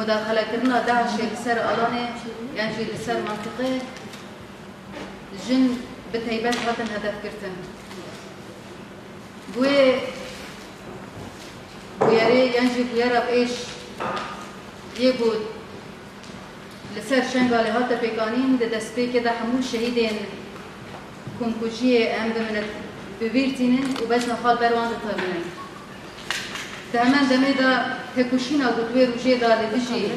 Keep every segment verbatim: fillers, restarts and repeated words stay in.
Mudaxelekirina DAIŞê li ser alanê yan jî li ser mentiqê jin bi teybet hatin hedefgirtin. Bi wê bûyerê yan jî bûyera bi êş yê ku li ser Şengalê hate pêkanîn, di destpêkê de hemû şehîdên komkujiyê em bi minet bi bîr tînin û bejna xwe li ber wan ditewînin. Di hemen demê de tekoşîna ku di wê rojê de li dijî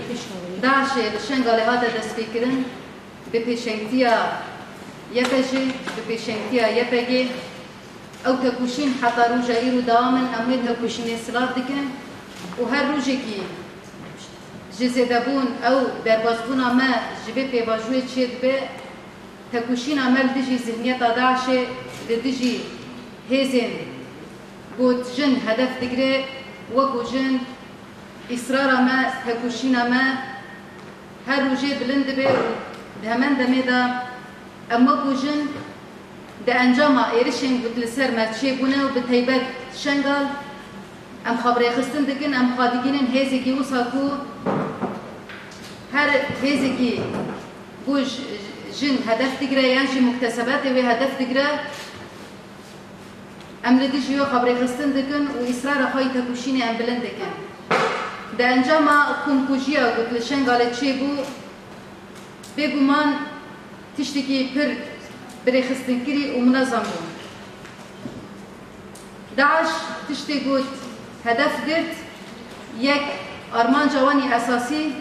DAIŞê li Şengalê hate destpêkirin, bi pêşengtiya Y P J, bi pêşengtiya Y P G, ew tekoşîn heta roja îro dewam in, em wê tekoşînê silav dikin û her rojekî ji zêdebûn ew derbasbûna me ji vê pêvajoyê çêdibe, tekoşîna me li dijî zihniyeta DAIŞê, li dijî hêzên ku jin hedef digire, wekû jin, îsrara me, tekoşîna me her rojê bilind dibe û di hemen demê de em wekû jin di encama êrişên ku li ser me çêbûne û bi teybet Şengal, em xwe bi rêxistin dikin, em xwe digihînin hêzekî wisa ku her hêzekî ku j-, jin hedef digire yan jî muktesebetê wê hedef digire, em li dijî wê xwe bi rêxistin dikin û îsrara xwe yî tekoşînê em bilind dikin. Di encama komkujiya ku li Şengalê çêbû, bêguman tiştekî pir birêxistinkirî û munezem bû. DAIŞ tiştê ku hedef girt, yek armanca wan î esasî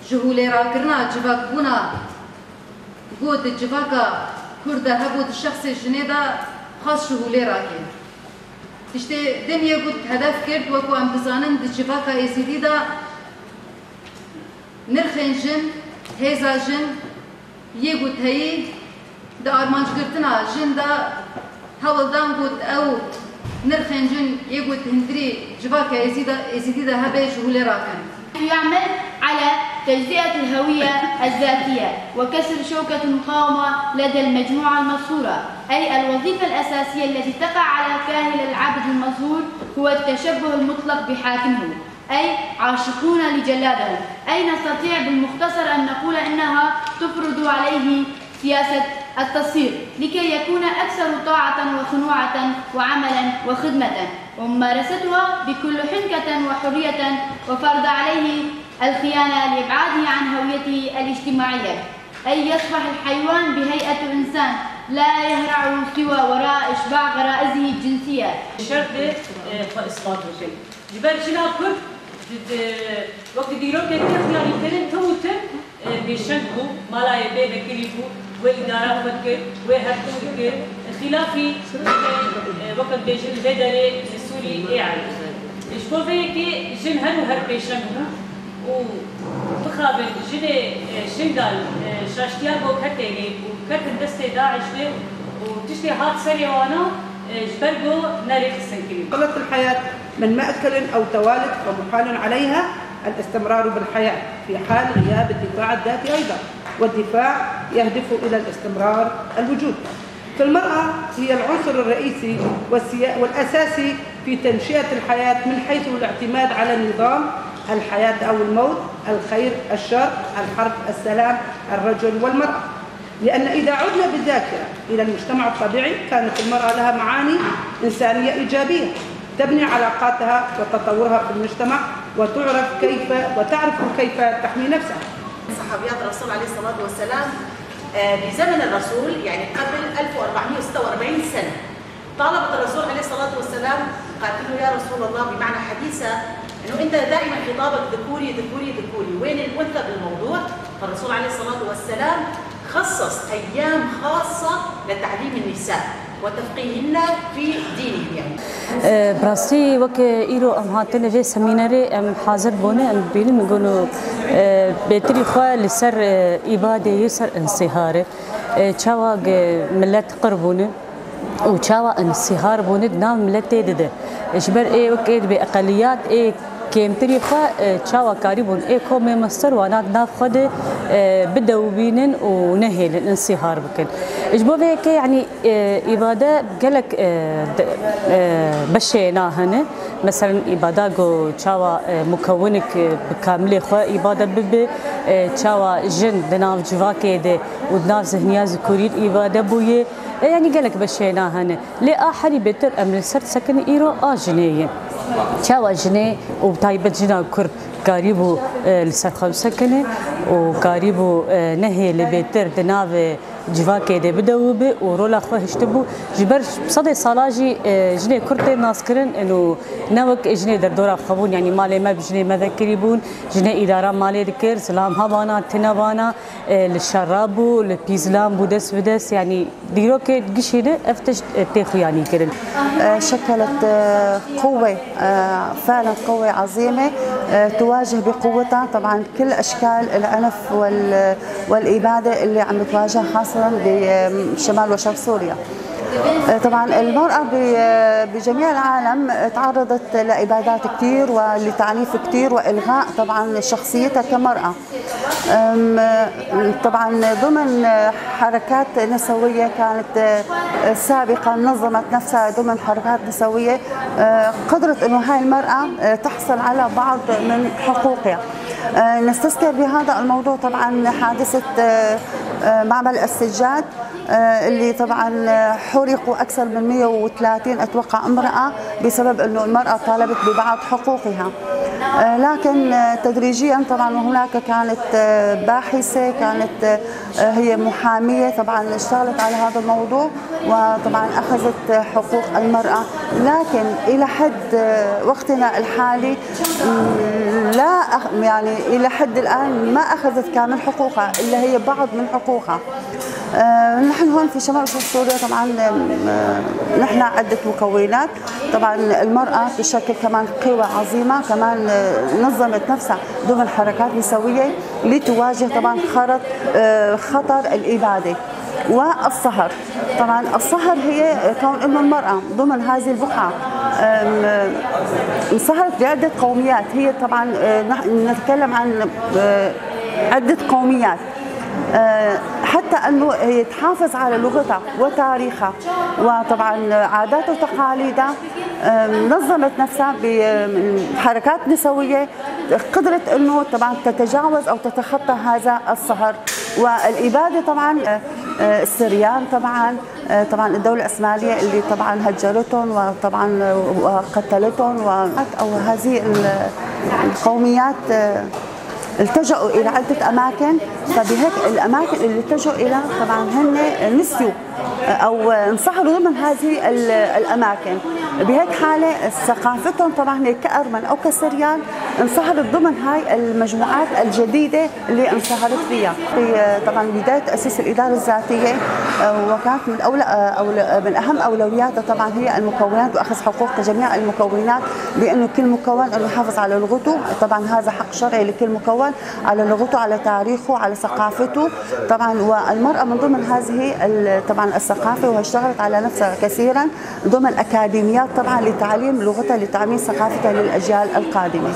ji hûlêrakirina civakbûna ku di civaka Kurd de hebû, di şexsê jinê de xwest ji hûlê rake. Tiştê din yê ku hedef girt, wekû em dizanin, di civaka Êzîdî de nirxên jin, hêza jin yê ku heyî di armancgirtina jin de hewl dan ku ew nirxên jin yê ku di hundirî civaka Êzîda-, Êzîdî de hebe ji hûlê rakin. يعمل على تجزئة الهوية الذاتية وكسر شوكة المقاومة لدى المجموعة المسحورة، أي الوظيفة الأساسية التي تقع على كاهل العبد المسحور هو التشبه المطلق بحاكمه، أي عاشقون لجلادهم، أي نستطيع بالمختصر أن نقول أنها تفرض عليه سياسة التصهير لكي يكون أكثر طاعة وخنوعة وعملا وخدمة، وممارستها بكل حنكة وحرية، وفرض عليه الخيانة لإبعاده عن هويته الاجتماعية، أي يصبح الحيوان بهيئة إنسان لا يهرع سوى وراء إشباع غرائزه الجنسية. Şert e, xwe ispat bikin. Ji ber jina Kurd, di, di, wek di dîrokê te xiyalîkirin tim û tim, e, pêşeng bû, mala wê bê vekirî bû, wê îdara xwe dikir, wê her tim dikir. Xîlafî, e, wek em bêjin, vê derê li Sûrî ê erê. Ji bo vê yekê jin her û her pêşeng bû û bixabin jinê, e, Şingal, e, şaştiya bo ketê wê û ketin destê DAIŞ de û tiştê hat serê wana, e, ji ber ku nerêxistin kirî. قلة الحياة من مأكل أو توالد، فمحال عليها الاستمرار بالحياة في حال غياب الدفاع الذاتي أيضا، والدفاع يهدف إلى الاستمرار الوجود. فالمرأة هي العنصر الرئيسي والسيا-، والأساسي في تنشئة الحياة من حيث الاعتماد على النظام: الحياة أو الموت، الخير، الشر، الحرب، السلام، الرجل والمرأة. لأن إذا عدنا بالذاكرة إلى المجتمع الطبيعي، كانت المرأة لها معاني إنسانية إيجابية تبني علاقاتها وتطورها في المجتمع، وتعرف كيف، وتعرف كيف تحمي نفسها. صحابيات الرسول عليه الصلاة والسلام، آه، بزمن الرسول، يعني قبل ألف وأربعمية وستة وأربعين سنة، طالبت الرسول عليه الصلاة والسلام، قالت له: "يا رسول الله"، بمعنى حديثة، إنه أنت دائمًا خطابك ذكوري، ذكوري، ذكوري، وين الأنثى بالموضوع؟ فالرسول عليه الصلاة والسلام خصص أيام خاصة لتعليم النساء وتفقيهن في دينهن، يعني. Bi rastî weke îro em hatine vê semînerê, em hazir bûne, em dibînin, min got, e, bêtirî xwe li ser, e, îbadeyê, ser însiharê, e, çawa ge millet qir bûne. Û çawa însîhar bûne di nav miletê de de. Ji ber ê wek ê dibê eqeliyat ê kêmtirî xwe, e, çawa karîbûn ê komê Misir wana di nav xwe de, e, bidewibînin û nehêlin, insîhar bikin. Ji bo vê yekê, yanî, e, îbade gelek, e, de, e, beşê na hene. Meselen, îbada ku çawa, e, mukewinik, e, bi kamilê xwe îbade bibe, e, çawa jin di nav civakê de û di nav zihniya zikurî de îbade bûye. E, yanî gelek beşê na hene. Lê a herî bêtir em li ser disekinî îro a jinê ye. Çawa jinê û bi taybet jina Kurd karîbû, e, li ser xwe bisekine û karîbû, e, nehêle bêtir di nav civakê de bide û bi û rola xwe hiştibû. Ji ber sedê sala jî, e, jinê Kurd tên naskirin û ne wek jinê derdora xwe bûn, yanî malê me bi jinê me vekirî bûn, jinê îdara malê dikir, zilam hebana, tine bana, e, li şera bû, li pîzlan bû, dest bi dest, yanî dîrokê gişî de ev tişt, e, tê xuyanî kirin. شكلت قوة، فعلا قوة عظيمة تواجه بقوتها طبعا كل أشكال العنف وال- والإبادة اللي عم بتواجه خاصة بشمال وشرق سوريا. طبعا المرأة ب- بجميع العالم تعرضت لإبادات كتير ولتعنيف كتير وإلغاء طبعا شخصيتها كمرأة. أم، طبعا ضمن حركات نسوية كانت، آه، سابقا نظمت نفسها ضمن حركات نسوية، آه، قدرت إنه هاي المرأة، آه، تحصل على بعض من حقوقها. آه، نستذكر بهذا الموضوع طبعا حادثة، آه، آه، معبر السجاد، آه، اللي طبعا، آه، حرقوا أكثر من مية وثلاثين أتوقع امرأة بسبب إنه المرأة طالبت ببعض حقوقها. آه، لكن، آه، تدريجيا طبعا وهناك كانت، آه، باحثة كانت، آه، هي محامية طبعا اشتغلت على هذا الموضوع وطبعا أخذت حقوق المرأة، لكن إلى حد، آه، وقتنا الحالي، مم، لا أخ- يعني إلى حد الآن ما أخذت كامل حقوقها، إلا هي بعض من حقوقها. آه، نحن هون في شمال شرق سوريا طبعا، آه، نحن عدة مكونات. طبعا المرأة تشكل كمان قوة عظيمة، كمان، آه، نظمت نفسها ضمن حركات نسوية لتواجه طبعا خرط، آه، خطر الإبادة والسهر. طبعا السهر هي كون إنه المرأة ضمن هذه البقعة، آم، انسهرت بعدة قوميات. هي طبعا، آه، نح- نتكلم عن، آه، عدة قوميات. آه، حتى أنه هي تحافظ على لغتها وتاريخها وطبعا عاداتها وتقاليدها. آه، نظمت نفسها بحركات نسوية، قدرت أنه طبعا تتجاوز أو تتخطى هذا السهر. والإبادة طبعا، آه، آه، السريان طبعا، آه، طبعا الدولة العثمانية اللي طبعا هجرتهم وطبعا وقتلتهم و- أو هذه ال- القوميات، آه، التجأوا إلى عدة أماكن. فبهيك الأماكن اللي التجأوا إليها طبعا هن نسيوا أو انسحروا ضمن هذه ال- الأماكن. بهيك حالة ثقافتهم طبعا هي كأرمن أو كسريان انسحرت ضمن هاي المجموعات الجديدة اللي انسحرت فيها. في، طبعا بداية تأسيس الإدارة الذاتية، آه، وكانت من أولى، آه، أولى، من أهم أولوياتها طبعا هي المكونات وأخذ حقوق جميع المكونات، بأنه كل مكون أنه يحافظ على لغته. طبعا هذا حق شرعي لكل مكون على لغته، على تاريخه، على ثقافته. طبعا والمرأة من ضمن هذه ال- طبعا الثقافة، واشتغلت على نفسها كثيرا ضمن أكاديميات طبعا لتعليم لغتها، لتعميم ثقافتها للأجيال القادمة.